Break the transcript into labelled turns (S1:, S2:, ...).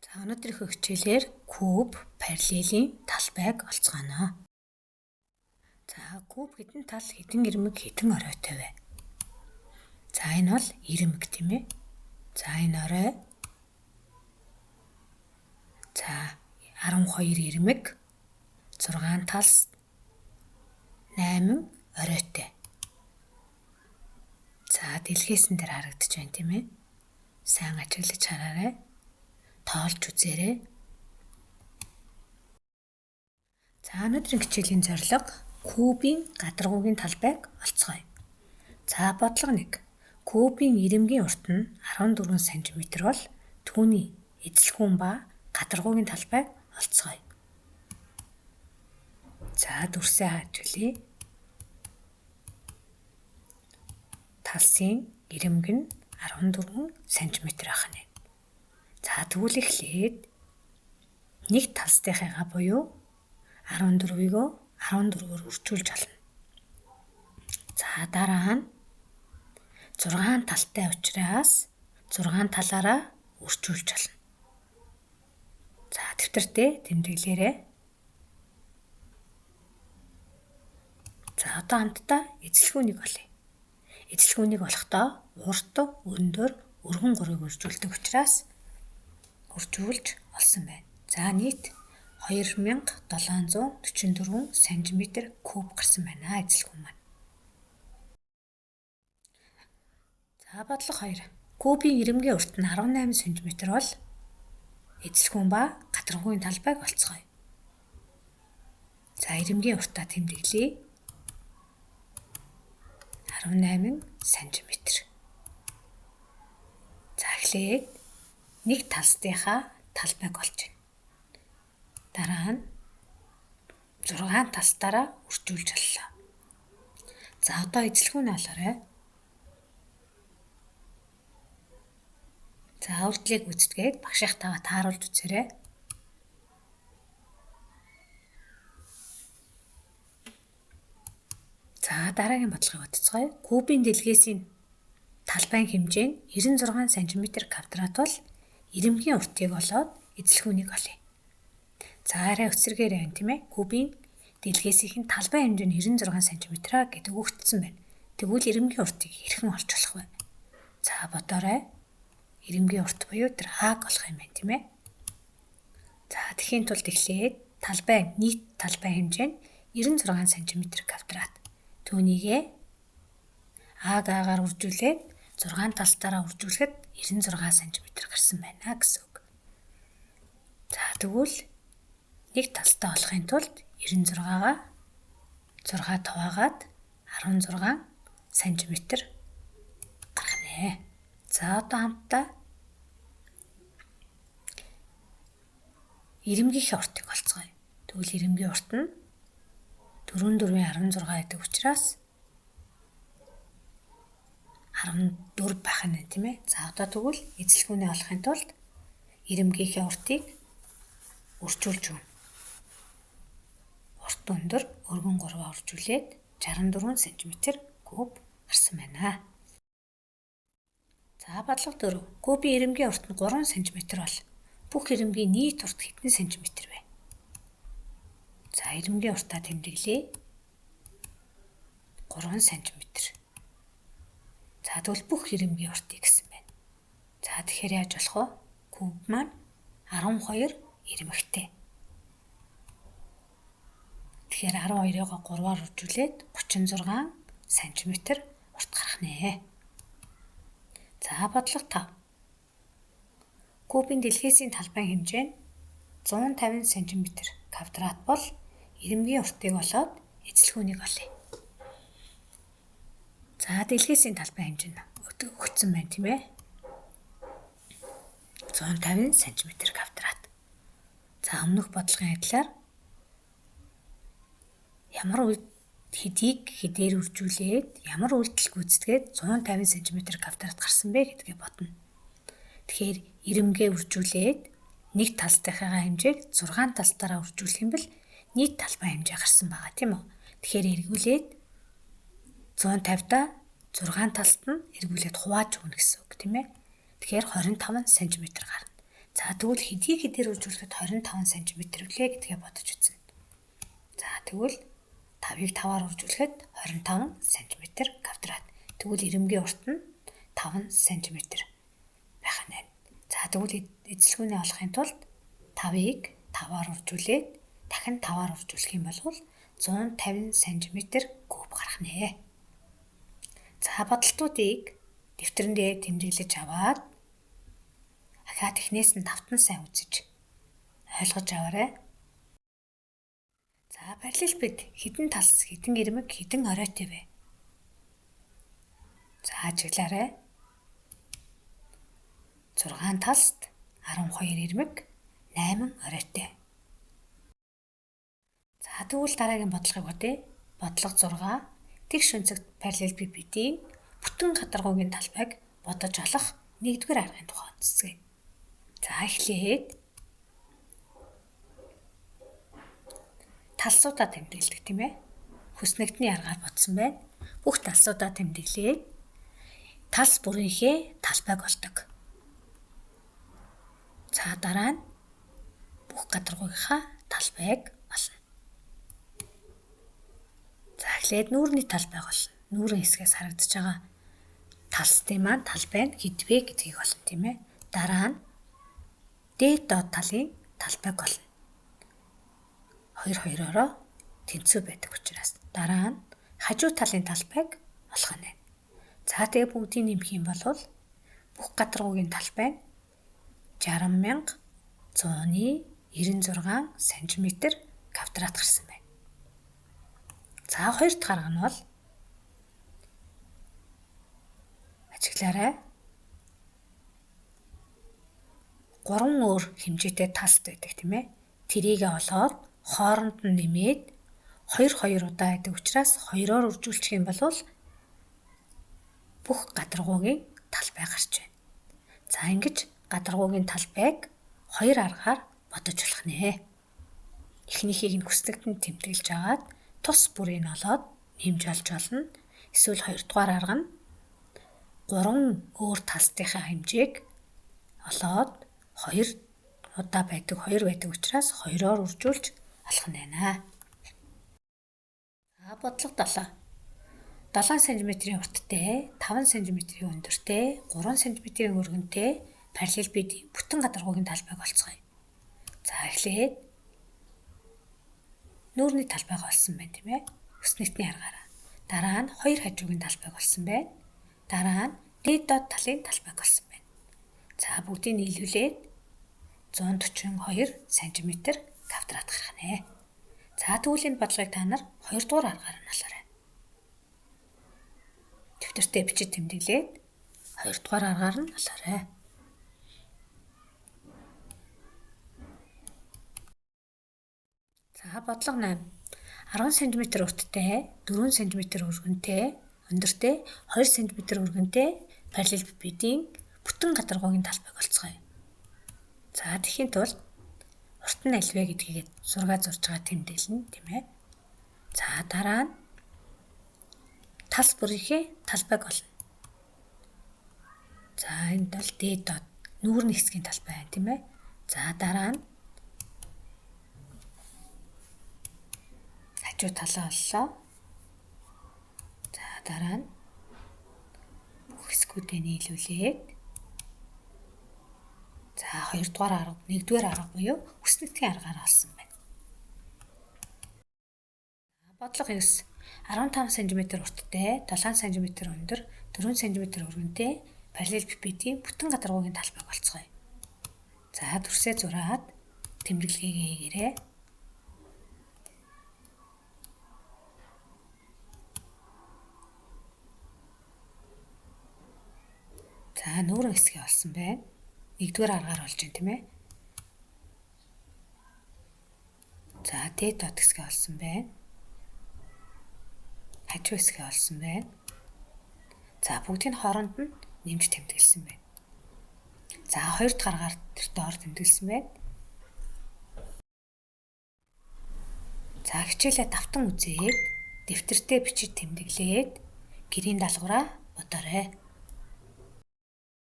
S1: За өнөөдрийнхөө хичээлээр куб параллелийн талбайг олцгооно. За куб хэдэн тал, хэдэн ирмэг, хэдэн оройтой вэ? За энэ бол ирмэг тийм ээ. За энэ орой. За 12 ирмэг, 6 тал, 8 оройтой. За дэлгээсэн дээр харагдаж байна тийм ээ. Сайн ажиглаж хараарай. Тоолж үзээрэй. За өнөөдрийн хичээлийн зорилго кубын гадаргуугийн талбайг олцгоё. За бодлого 1. Кубын ирэмгийн урт нь 14 см бол түүний эзэлхүүн ба гадаргуугийн талбайг олцгоё. За дүрсээ ажиглая. Талсын ирэмэг нь 14 см байх нь. За тэгвэл эхлээд нэг талсныхаа буюу 14-ийг 14-оор үржүүлж олно. За дараа нь 6 талтай учраас 6 талаараа үржүүлж олно. За дэвтэртээ тэмдэглээрэй. За одоо хамтдаа эзэлхүүнийг олъё. Эзэлхүүнийг олохдоо урт, өндөр, өргөн гурыг үржүүлдэг учраас үржүүлж олсон байна. За нийт 2744 см куб гарсан байна эзэлхүүн маань. За бодлого 2. Кубын ирэмгийн урт нь 18 см бол эзэлхүүн ба гадаргуугийн талбайг олцгоё. За ирэмгийн уртаа тэмдэглэе. 18 см. За эхлээд нэг талсныхаа талбайг олж байна. Дараа нь 6 талтаараа үржүүлж оллоо. За одоо эзэлхүүнээ олоорой. За үйлдэлийг гүйцэтгээд багшийнхтайгаа тааруулж үзээрэй. За дараагийн бодлогыг бодцгоё. Кубын дэлгээсийн талбайн хэмжээ нь 96 см квадрат бол ирэмгийн уртыг олоод эзэлхүүнийг олъё. За арай өсөргээр байна тийм ээ. Кубын дэлгээсийн талбайн хэмжээ нь 96 см гэдэг өгөгдсөн байна. Тэгвэл ирэмгийн уртыг хэрхэн олж болох вэ? За бодоорой. Ирэмгийн урт буюу тэр А-г олох юм байна тийм ээ. За тэгэхийн тулд эхлээд талбай нийт талбай хэмжээ нь 96 см квадрат. Түүнийгээ А-гаар үржүүлээд 6 талтаараа үржүүлэхэд 96 см гарсан байна гэсэн үг. За тэгвэл нэг талтай олохын тулд 96-гаа 6 хуваагаад 16 см гарах нэ. За одоо хамтдаа ирэмгийнхээ уртыг олцгоё. Тэгвэл ирэмгийн урт нь 4 4-ийн 16 гэдэг учраас 14 байх нь тийм ээ. За одоо тэгвэл эзэлхүүнээ олохын тулд ирэмгийнхээ уртыг үржүүлж өгнө. Урт өндөр өргөн 3-аа үржүүлээд 64 см куб гарсан байна. За бодлого 4. Кубын ирэмгийн урт нь 3 см бол бүх ирэмгийн нийт урт хэдэн сантиметр вэ? За ирэмгийн уртаа тэмдэглэе. 3 см. За тэгвэл бүх ирэмгийн уртыг гэсэн байна. За тэгэхээр яаж болох вэ? Куб маань 12 ирмэгтэй. Тэгэхээр 12-ыг 3-аар үржүүлээд 36 см урт гарах нэ. За бодлого 5. Кубын дэлгээсийн талбайн хэмжээ нь 150 см квадрат бол ирэмгийн уртыг олоод эзэлхүүнийг олъё. За дэлгээсийн талбайн хэмжээ нь өгсөн байна тийм ээ. 150 см квадрат. За өмнөх бодлогын адилаар ямар үед хэдийг хэдээр үржүүлээд ямар үйлдэл гүйцэтгээд 150 см квадрат гарсан бэ гэдгээ бодно. Тэгэхээр ирэмгээ үржүүлээд нэг талстынхаа хэмжээг 6 талтаараа үржүүлэх юм бол нийт талбай хэмжээ гарсан байгаа тийм үү. Тэгэхээр эргүүлээд 150-та 6 талд нь эргүүлээд хувааж өгнө гэсэн үг тийм ээ. Тэгэхээр 25 см гарна. За тэгвэл хэдийг хэдээр үржүүлэхэд 25 см вүлээ гэдгээ бодож үзнэ. За тэгвэл 5-ыг 5-аар үржүүлэхэд 25 см квадрат. Тэгвэл ирэмгийн урт нь 5 см байх нь байна. За тэгвэл эзэлхүүнээ олохын тулд 5-ыг 5-аар үржүүлээд дахин 5-аар үржүүлэх юм бол 150 см куб гарах нэ. За бодолтуудыг дэвтэрэндээ тэмдэглэж аваад ахиад эхнээс нь давтан сайн үзэж ойлгож аваарай. За параллелипед хэдэн талс, хэдэн ирмэг, хэдэн оройтой вэ? За ажиглаарай. 6 талст 12 ирмэг, 8 оройтой. За тэгвэл дараагийн бодлогыг бодъё. Бодлого 6. Тэгш өнцөгт параллелепипедийн бүтэн гадаргуугийн талбайг бодож олох нэгдүгээр аргын тухай үзье. За эхлээд талсуудаа тэмдэглэдэг тийм ээ. Хүснэгтний аргаар бодсон байна. Бүх талсуудаа тэмдэглээд талс бүрийнхээ талбайг олдог. За дараа нь бүх гадаргуугийнхаа талбайг олно. За эхлээд нүүрний талбайг олно. Нүүрэн хэсгээс харагдаж байгаа талсдын маань талбай нь хэд вэ гэдгийг олно тийм ээ. Дараа нь дээд доод талын талбайг олно. 2 2-ороо тэнцүү байдаг учраас дараа нь хажуу талын талбайг олох нь. За тэгээ бүгдийг нэмэх юм бол бүх гадаргуугийн талбай нь 60,196 см квадрат гарсан байна. За хоёр дахь арга нь бол ажиглаарай. 3 өөр хэмжээтэй талт байдаг тийм ээ. Тэрийг олоод хооронд нь нэмээд 2 2 удаа байдаг учраас 2-оор үржүүлчих юм бол бүх гадаргуугийн талбай гарч байна. За ингэж гадаргуугийн талбайг хоёр аргаар бодож болох нэ. Эхнийхийг нь хүснэгтэнд тэмдэглэж агаад тус бүрийг олоод нэмж олж олно. Эсвэл хоёрдугаар арга нь 3 өөр талсдынхаа хэмжээг олоод 2 удаа байдаг 2 байдаг учраас 2-оор үржүүлж олох нь байна. За бодлого 7. 7 см-ийн урттай, 5 см-ийн өндөртэй, 3 см-ийн өргөнтэй параллелепипедийн бүтэн гадаргуугийн талбайг олцгоё. За эхлээд нүүрний талбайг олсон байна тийм ээ. Өснөгтний аргаараа. Дараа нь хоёр хажуугийн талбайг олсон байна. Дараа нь дээд доод талын талбайг олсон байна. За бүгдийг нийлүүлээд 142 см квадрат гарах нэ. За тэгвэл энэ бодлогыг та нар хоёрдугаар аргаар нь олоорой. Дэвтэртээ бичиж тэмдэглээд хоёрдугаар аргаар нь олоорой. За бодлого 8. 10 см урттай, 4 см өргөнтэй, өндөртэй, 2 см өргөнтэй параллелепипедийн бүтэн гадаргуугийн талбайг олцгоё. За тэгэхийн тулд урт нь аль вэ гэдгийг зураг зурж байгаа тэмдэглэнэ тийм ээ. За дараа нь талс бүрийнхээ талбайг олно. За энд бол дээд доод нүүрний хэсгийн талбай байна тийм ээ. За дараа нь хажуу талаа оллоо. За дараа нь бүх хэсгүүдээ нийлүүлээд за хоёрдугаар арга, нэгдүгээр арга буюу хүснэгтийн аргаар олсон байна. Бодлого 9. 15 см урттай, 7 см өндөр, 4 см өргөнтэй параллелепипедийн бүтэн гадаргуугийн талбайг олцгоё. За дүрсээ зураад тэмдэглэгээ хийгээрэй. За нүүрэн хэсгээ олсон байна. Нэгдүгээр аргаар олж байна тийм ээ. За дээд доод хэсгээ олсон байна. Хажуу хэсгээ олсон байна. За бүгдийг хооронд нь нэмж тэмдэглэсэн байна. За хоёр дахь аргаар тэр доор тэмдэглэсэн байна. За хичээлээ давтан үзээд дэвтэртээ бичиж тэмдэглээд гэрийн даалгавраа бодоорой.